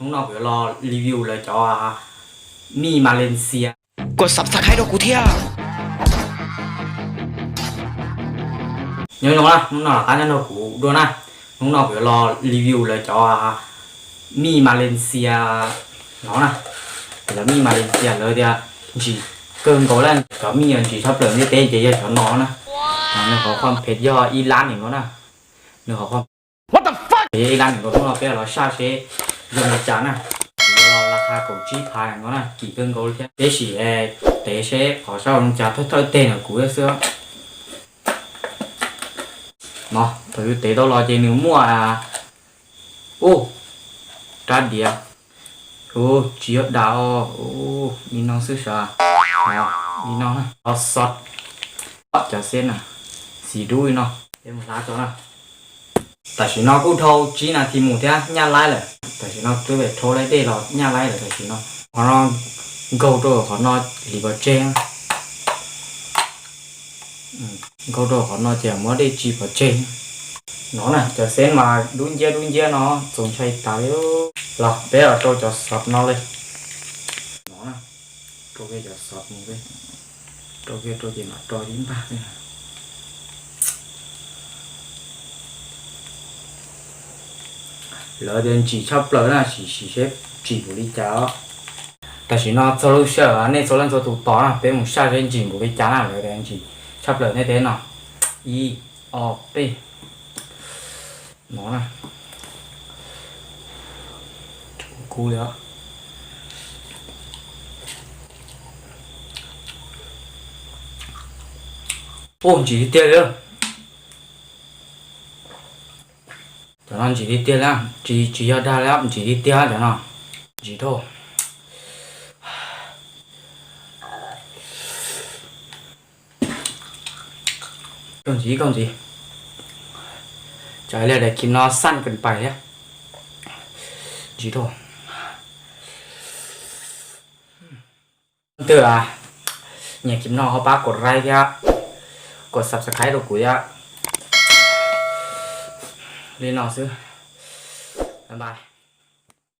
Hnub no kuv yuav los review lawv cov mij Malaysia. Koj subscribe rau kuv thiab. Nyob zoo na, hnub no rov qab nyob nrog kuv dua na. Hnub no kuv yuav los review lawv cov mij Malaysia no na. Lawv mij Malaysia lawv tias ntsim kawg nkaus lawm, cov mij ntsim tshaj plaws ntiaj teb ces yog cov no na. Nws qhov khom phem yog ib lab nees nkaum na. Nws qhov khom phem yog ib lab nees nkaum. Hnub no peb los saj seb yog li cas na. Kuv yuav los laj qha kaum tsib phav nees nkaum na, kim kawg nkaus li thiab. Peb sim tev seb qhov saj zoo li cas, thawj thawj teg no kuv xwb. No thaum yus tev tau los ces nws muaj ub rab diav. Ub, tsis yog dav os, ub, li no xwb sav. Li no na, o xov, cov xeb na, xim dub li no. Peb mus hlab tso na. Tam sim no kuj dhau tsib nas this mus thiab nyaj laib lawm. Tam sim no twb pem rhaub laib dej los nyaj laib lawm tam sim no. Qhov no nkaug rau qhov no li pov tseg. Nkaug rau qhov no ces muab dej tsis pov tseg. No na, cov xeb mas dub nciab dub nciab no txaus ntshai tas li. Los peb los rau cov xov no li. No na, rau kiag cov xov mus li. Rau kiag rau ces mam rau ib npag xwb. Lawv tias ntsim tshaj plaws na, sim sim seb ntsim npaum li cas os. Tam sim no txog lub sij hawm nej txhua leej txhua tus tos na, peb mus saj seb ntsim npaum li cas na, lawv tias ntsim tshaj plaws ntiaj teb no. Ib, ob, peb. No na. Kub li os. Ub, ntsim tiag tiag li. Cov no ntsim tiag tiag li, tsis, tsis yog dag li, ntsim tiag tiag cov no. Ntsim dhau. Koj ntxiv, koj ntxiv. Cov li daim clip no xaj kawg pais thiab. Ntsim dhau. Leej twg nyiam clip no ho pab kov like thiab kov subscribe rau kuv thiab. Li no xwb. Bye bye.